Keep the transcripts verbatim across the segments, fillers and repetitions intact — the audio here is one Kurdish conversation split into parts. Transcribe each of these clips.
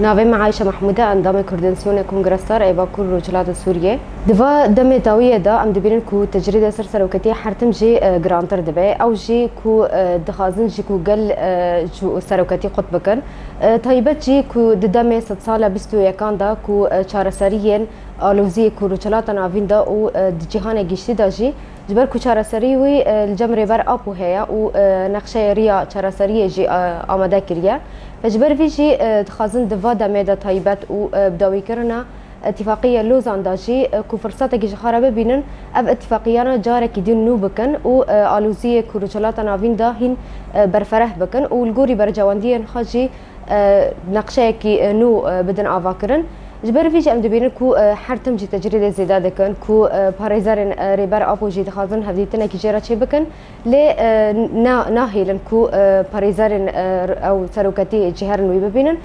Navê me Ayşe Mehmûd e, endamê Koordînasyonê Kongre Star ê Bakur Rojhilata Sûriyê. Di va demê dawiyê de em dibînin ku tecrîdê ser seroketiyê her tim jî, e, girantir dibe. Ew jî ku, e, dixwazin jî ku gel, e, ji seroketî qut bikin. E, taybet jî ku di demê sedsala bîst û yekan de ku, e, çareseriyên aloziyê ku Rojhilata Navîn de û, e, di cîhanê giştî de jî Ji ber ku çareserî wî, e, li cem Rêber Apo heye û, e, nexşeyê riya çareseriyê jî, e, amade kiriye. Ve ji ber vî jî, e, dixwazin di va demê de taybet û, e, bi dawîkirina Îtîfaqiyê Lozan de jî, e, ku firsetekî ji xwe re bibînin, ev îtîfaqiyana carekî din nû bikin û, e, aloziyê ku Rojhilata Navîn de hîn, e, berfereh bikin û li gorî bercewendiyên xwe jî e, neqşeyekî, e, nû, e, bidin avakirin. Ji ber vî jî em dibînin ku, e, her tim jî tecrîdê zêde dikin, ku, e, parêzerên, e, Rêber Apo jî dixwazin hevdîtinekî jê re çêbikin, lê, e, na-, nahêlin ku, e, parêzerên, e, ew seroketî cîherin wî bibînin.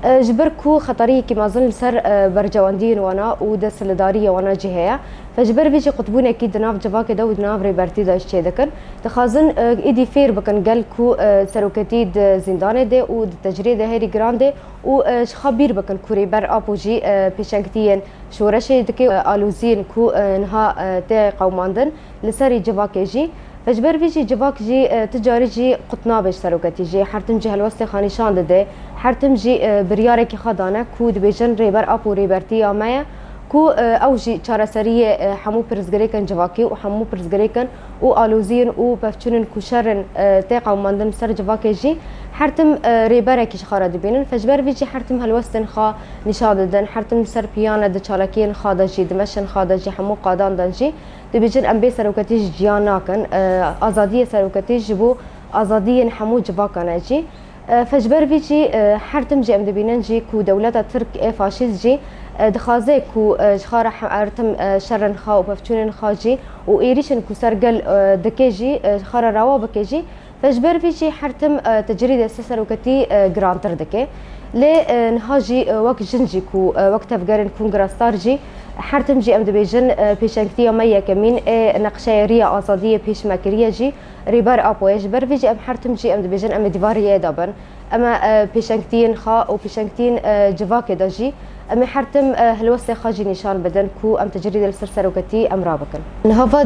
E, ji ber ku xeteriyekî mezin li ser, e, bercewendiyên wana û desthiledariyê wana jî heye. Ve ji ber vî jî qutbûnekî di nav civakê de û di nav rêbertî de jî çêdikin. Dixwazin, e, êdî fêr bikin gel ku, e, seroketî di zîndanê de û di tecrîdê herî giran de û, e, ji xwe bîr bikin ku Rêber Apo jî, e, pêşengtiyên şoreşê dike, e, aloziyên ku, e, niha, e, tê qewimandin li serî civakê jî. Ve ji ber vî jî civak jî, e, ti carî jî qut nabe ji seroketî jî. Her tim jî helwestê xwe nîşan dide. Her tim jî, e, biryarekî xwe dane ku dibêjin Rêber Apo rêbertiya me ye. Ku, e, ew jî çareseriyê, e, hemû pirsgirêkên civakî û hemû pirsgirêkên û aloziyên û pevçûnên ku şer in, e, tê qewimandin li ser civakê jî her tim, e, rêberekî ji xwe re dibînin. Ve ji ber vî jî her tim helwestên xwe nîşan didin, her tim li ser piyane di çalakiyên xwe de jî, di meşên xwe de jî, hemû qadan de jî dibêjin em bê seroketî ji ciya nakin. E, azadiyê seroketî ji bo azadiyên hemû civakan e jî. E, fe ji ber vî jî, e, her tim jî em dibînin jî ku dewleta Tirk ê faşîst jî, e, dixwaze ku, e, ji xwe re he-, her tim, e, şerên xwe û pevçûnên xwe jî û êrîşên ku ser gel, e, dike jî, e, ji xwe re rewa bike jî. Fe ji ber vî jî her tim, e, tecrîdê ser seroketî, e, girantir dike. Lê, e, niha jî, e, wek jin jî ku, e, wek tevgerên Kongra Star jî her tim jî em dibêjin, e, pêşengtiya me yekemîn ê neqşeya riya azadiyê pêş me kiriye jî, Rêber Apo ye. Ji ber vî jî em her tim jî em dibêjin em ê dîvarê yê de bin. Em ê, e, pêşengtiyên xwe û pêşengtiyên, e, civakê de jî em ê her tim, e, helwestê xwe jî nîşan bidin ku em tecrîdê li ser seroketî em rabikin. Niha va, e,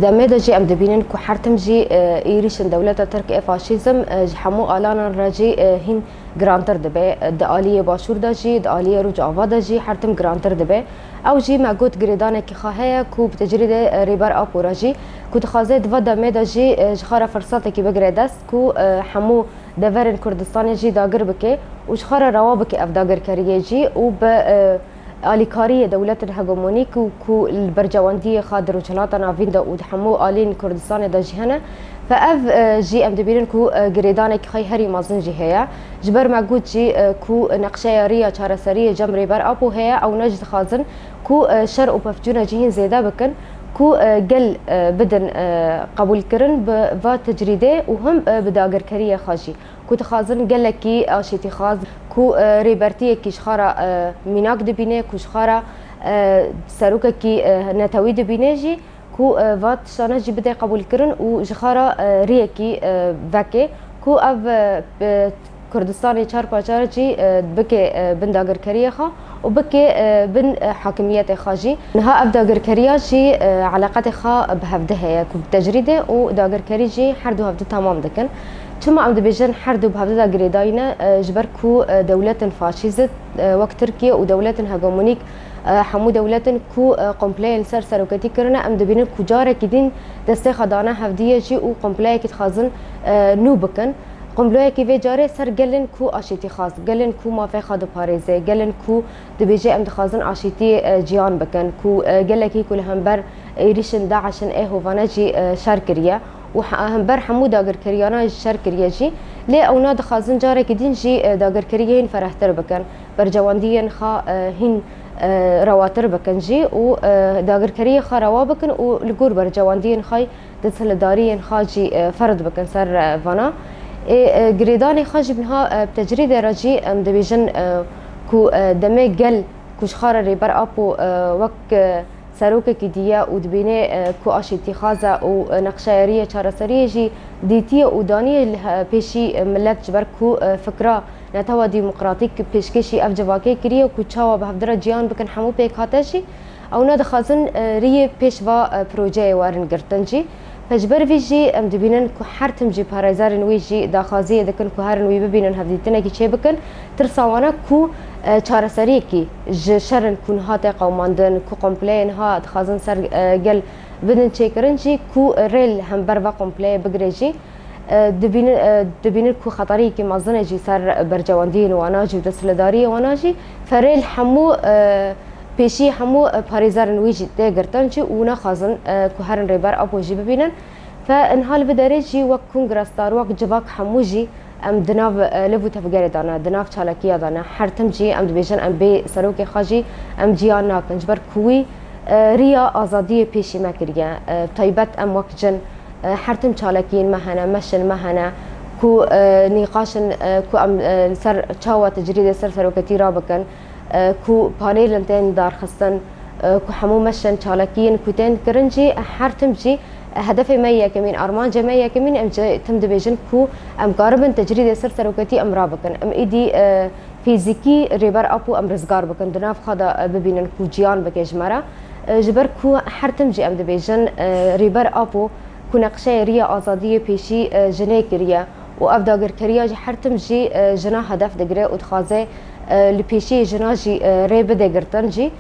demê de jî em dibînin ku her tim jî, e, êrîşên dewleta Tirk ê faşîzm, e, ji hemû alanan re jî, e, hîn girantir dibe. Di aliyê Başûr de jî, di aliyê Rojava de jî her tim girantir dibe. Ew jî me got girêdanekî xwe heye ku bi tecrîdê, e, Rêber Apo re jî ku dixwaze di va demê de jî, e, ji xwe re firsetekî bigire dest ku, e, hemû deverên Kurdistanê jî dagir bike û ji xwe re rewa bike ev dagirkeriyê jî û bi, e, alîkariyê dewletên hegemonîk û ku li bercewendiyê xwe di Rojhilata Navîn de û di hemû aliyên Kurdistanê de jî hene. Fe ev, e, jî em dibînin ku, e, girêdanekî xwe herî mezin jî heye. Ji ber me got jî, e, ku neqşeya riya çareseriyê cem Rêber Apo heye, ew ne jî dixwazin ku, e, şer û pevçûna cihîn zêde bikin, ku, e, gel, e, bidin, e, qebûlkirin bi va tecrîdê û him, e, bi dagirkeriyê xwe jî. Ku dixwazin gelekî aşîtîxwaz, ku, e, rêbertiyekî ji xwe re, e, mînak dibîne, ku ji xwe re, e, serokekî, e, netewî dibîne jî, ku, e, va tiştane jî bide qebûlkirin û ji xwe re, e, riyekî, e, veke, ku ev, e, bi Kurdistanê çar parçe jî, e, bike, e, bin dagirkeriyê xwe û bike, e, bin, e, hakimiyetê xwe jî. Niha ev dagirkeriya jî, e, eleqetê xwe bi hevdi heye, ku bi tecrîdê û dagirkerî jî her du hevdi temam dikin. Çima em dibêjin her du bi hevdi de girêdayî ne? E, ji ber ku, e, dewletên faşîst, e, wek Tirkiye û dewletên hegemonîk, e, hemû dewletên ku, e, kompleyên li ser seroketî kirine, em dibînin ku carekî din destê xwe dane hevdiyê jî û kompleyekî dixwazin, e, nû bikin. Komployekî vê carê ser gelên ku aşîtîxwaz, gelên ku mafê xwe diparêze, gelên ku dibêje em dixwazin aşîtiyê, e, ciyan bikin, ku, e, gelekî ku li hember êrîşên DAIŞ'in ê hovane jî, e, şer kiriye û he-, hember hemû dagirkeriyana jî şer kiriye jî, lê ewna dixwazin carekî din jî, e, dagirkeriyên ferehtir bikin, bercewendiyên xwe, e, hîn, e, rewatir bikin jî û, e, dagirkeriyê xwe rewa bikin û li gor bercewendiyên xwe desthiledariyên xwe jî, e, ferz bikin ser, e, vana. Ê, e, girêdanê xwe jî niha, e, bi tecrîdê re jî em dibêjin, e, ku, e, demê gel ku ji xwe re Rêber Apo, e, wek, e, serokekî diye û dibîne, e, ku aşîtîxwaz e û, e, neqşeya riya çareseriyê jî dîtiye û daniye li he-, pêşî, e, milet ji ber ku, e, fikra Netewa Demokratîk pêşkêşî ev civakê kiriye ku çawa bi hevdira ciyan bikin hemû pêkhate jî, ewna dixwazin, e, riyê pêş va, e, projeyê werin girtin jî. Fe ji ber vî jî em dibînin ku her tim jî parêzerên wî jî daxwaziyê dikin ku herin wî bibînin hevdîtinekî çêbikin. Tirsa wan e ku, e, çareseriyekî ji şerin ku niha tê qewmandin, ku kompleyên ha dixwazin ser, e, gel bidin çêkirin jî, ku rê li hember va kompleyê bigire jî, e, dibînin, e, dibînin ku xeteriyekî mezin e jî ser bercewendiyên wana jî û desthiledariyê wana jî. Fe rê li hemû, e, pêşî hemû, e, parêzerên wî jî tê girtin jî û naxwazin, e, ku herin Rêber Apo jî bibînin. Fe niha li vê derê jî wek kongresdar, wek civak hemû jî em di nav, e, liv û tevgerê de ne, di nav çalakiya de ne. Her tim jî em dibêjin em bê serokê xwe jî em ciyan nakin. Ji ber ku wî, e, riya azadiyê pêşî me kiriye. E, taybet em wek cin, e, her tim çalakiyên me hene, meşên me hene ku, e, nîqaşin, e, ku em, e, li ser çawa tecrîdê ser seroketî rabikin, e, ku panêlin tên darxistin, e, ku hemû meşên çalakiyên ku tên kirin jî, her tim jî, e, hedefê me yekemîn, armancê me yekemîn, em ji tim dibêjin ku em karibin tecrîdê ser seroketî em rabikin. Em êdî, e, fîzîkî Rêber Apo em rizgar bikin, di nav xwe de, e, bibînin ku ciyan bike ji me re. E, ji ber ku her tim jî em dibêjin, e, Rêber Apo ku neqşeyê riya azadiyê pêşî, e, jinê kiriye û ev dagirkeriya jî her tim jî, e, jina hedef digire û dixwaze, e, li pêşiyê jina jî, e, rê bide girtin jî.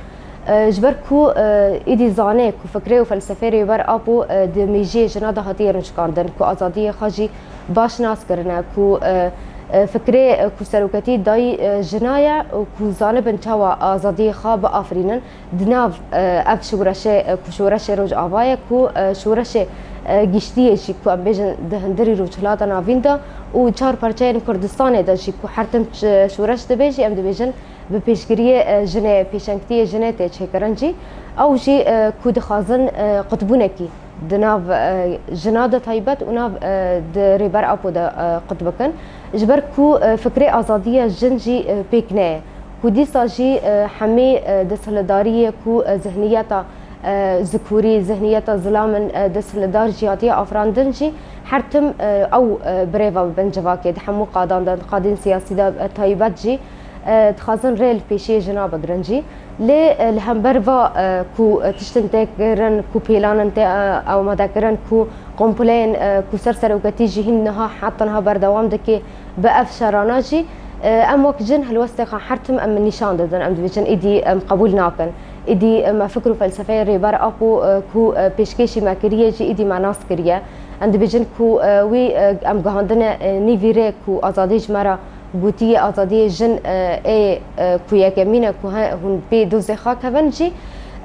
E, ji ber ku, e, êdî zane ku fikrê û felsefeyê Rêber Apo, e, di mêjiyê jina de hatiye rûnişkandin, ku azadiyê xwe jî baş nas kirine, ku, e, e, fikrê, e, ku seroketî dayî, e, jina ye û ku zanibin çawa azadiyê xwe biafirînin. Di nav, e, ev şoreşê, e, ku şoreşê Rojava ye, ku, e, şoreşê, e, giştî ye jî, ku em bêjin di hundirî Rojhilata Navîn de û çar parçeyên Kurdistanê de jî, ku her tim ş-, şoreş dibe jî, em dibêjin bi pêşgiriyê, e, jinê, pêşengtiyê jinê tê çêkirin jî. Ew jî, e, ku dixwazin, e, qutbûnekî di nav, e, jina de taybet û nav, e, di Rêber Apo de, e, qut bikin. Ji ber ku, e, fikrê azadiya jin jî, e, pêk neyê. Ku dîsa jî, e, hemî, e, desthiledariyê ku, e, zihniyeta, e, zikûrî, zihniyeta zilam in, e, desthiledar jî hatiye afirandin jî her tim, e, ew, e, birêve bibin civakê di hemû qadan de, di qadên siyasî de, e, taybet jî, e, dixwazin rê li pêşiyê jina bigirin jî. Lê, e, li hember va, e, ku, e, tiştin tê kirin, ku pêlanin tê, e, amadekirin, ku kompleyên, e, ku ser seroketî jî hîn niha heta niha berdewam dike bi ev şerana jî, e, em wek cin helwestê xwe her tim em nîşan didin. Em dibêjin êdî em qebûl nakin. Êdî, e, me fikr û felsefeyê Rêber Apo, e, ku, e, pêşkêşî me kiriye jî êdî me nas kiriye. Em dibêjin ku, e, wî, e, em gihandine, e, nîvî rê ku azadî ji me re gotiye azadiyê jin, e, ê, e, ku yekemîn e ku he, hûn pê dozê xwe kevin jî,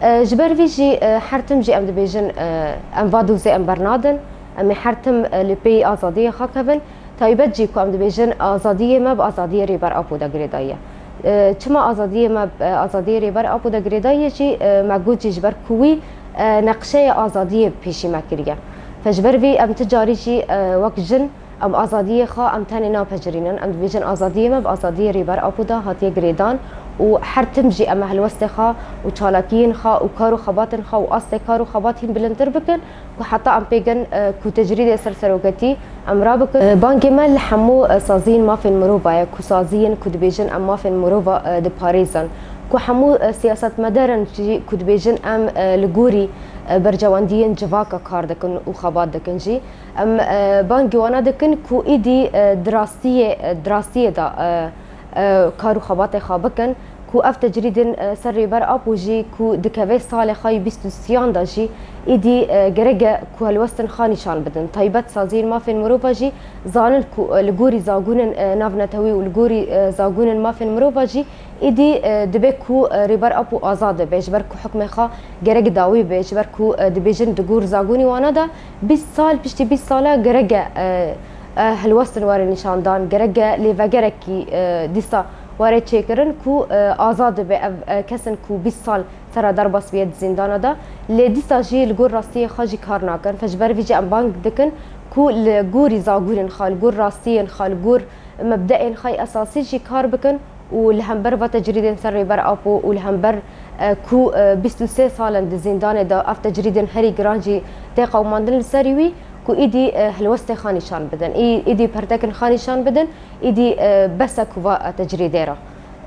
e, ji ber vî jî, e, her tim jî em dibêjin, e, em va dozê em bernadin, em ê her tim, e, li pê azadiyê xwe kevin. Taybet jî ku em dibêjin azadiyê me bi azadiyê Rêber Apo de girêdayî ye. E, çima azadiyê me bi, e, azadiyê Rêber Apo de girêdayî ye jî, e, me got jî ji ber ku wî, e, neqşeyê azadiyê pêşî me kiriye. Fe ji ber vî em ti carî jî, e, wek jin Em azadiyê xwe em tenê napejirînin. Em dibêjin azadiyê me bi azadiyê Rêber Apo de hatiye girêdan û her tim jî em ê helwestê xwe û çalakiyên xwe û kar û xebatên xwe û astê kar û xebat hîn bilindtir bikin ku heta em pê gen, e, ku tecrîdê ser seroketî em rabikin. E, bangê me li hemû, e, saziyên mafên mirova ye ku saziyên ku dibêjin em mafên mirova, e, diparêzin. Ku hemû, e, siyasetmederin jî ku dibêjin em, e, li gorî, e, berjewendiyên civaka kar dikin û xebat dikin jî. Em, e, bangî wana dikin ku êdî, e, di rastiyê, e, di rastiyê de, e, e, kar û xebatê xwe bikin, ku ev tecrîdên, e, ser Rêber Apo jî ku dikeve salê xwe yê bîst û sêyan de jî êdî, e, gerek e ku helwestên xwe nîşan bidin. Taybet saziyên mafên mirova jî zanin ku, e, li gorî zagûnên, e, navnetewî û li gorî, e, zagûnên mafên mirova jî Êdî, e, dibe ku, e, Rêber Apo azad bibe, ji ber ku hukmê xwe gerek dawî be, ji ber ku, e, dibêjin di gor zagûnî wana de bîst sal, piştî bîst sala gerek e, e, e, helwestin were nîşandan, gerek e lêvegerekî, e, dîsa were çêkirin ku, e, azad bibe ev, e, kesin ku bîst sal sera derbas bûye di zîndana de. Lê dîsa jî li gor rastiyê xwe jî kar nakin. Fe ji ber vî jî em bang dikin ku li gorî zagûnên xwe, li gor rastiyên xwe, li gor mebdeên xwe yê esasî jî kar bikin û li hember va tecrîdên ser Rêber Apo û li hember, e, ku, e, bîst û sê sal in di zîndanê de ev tecrîdên herî giran jî tê qewimandin li serî wî, Ku îdî e, hilwestê xwe nîşan bidin, î- îdî pertekên xwe nîşan bidin, îdî e, bes e ku va e, tecrîdê re.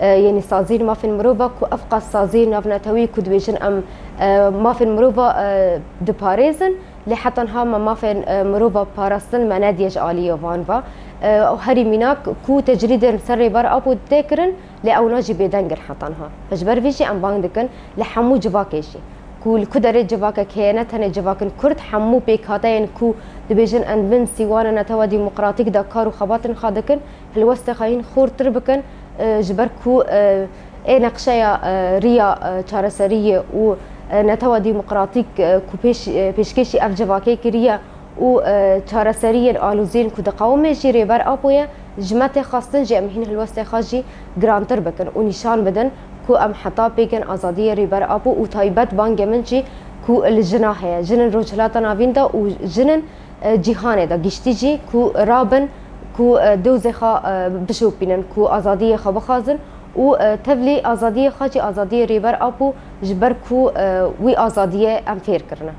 E, Yanî saziyên mafên mirova ku ev qas saziyên navnetewî ku dibêjin em e, mafên mirova e, diparêzin, lê heta niha me mafên e, mirova parastin me nediye ji aliyê van ve. E, û herî mînak ku tecrîdên ser Rêber Apo tê kirin, lê ewna jî bêdeng in heta niha. Ji ber vê jî em bang dikin li hemû civakê jî. Ku li ku derê civakek heye, ne tenê civakên Kurd, hemû pêkhateyên ku dibêjin em bin sîwana netewa demokratîk de kar û xebatên xwe dikin, hilwestê xwe hîn xurtir bikin, e, ji ber ku e, ê neqşeya e, riya e, çareseriyê û e, netewa demokratîk e, ku pêş, e, pêşkêşî ev civakê kiriye, û e, çareseriyên aloziyên ku diqewime jî Rêber Apo ye, ji me tê xwestin jî em hîn hilwestê xwe jî girantir bikin û nîşan bidin ku em heta pêkin azadiyê Rêber Apo û taybet bangê min jî ku li jina heye, jinên Rojhilata Navîn de û jinên e, cîhanê de giştî jî ku rabin ku e, dozê xwe e, bişopînin, ku azadiyê xwe bixwazin û e, tevlî azadiyê xwe jî azadiyê Rêber Apo ji ber ku e, wî azadiyê em fêr kirine.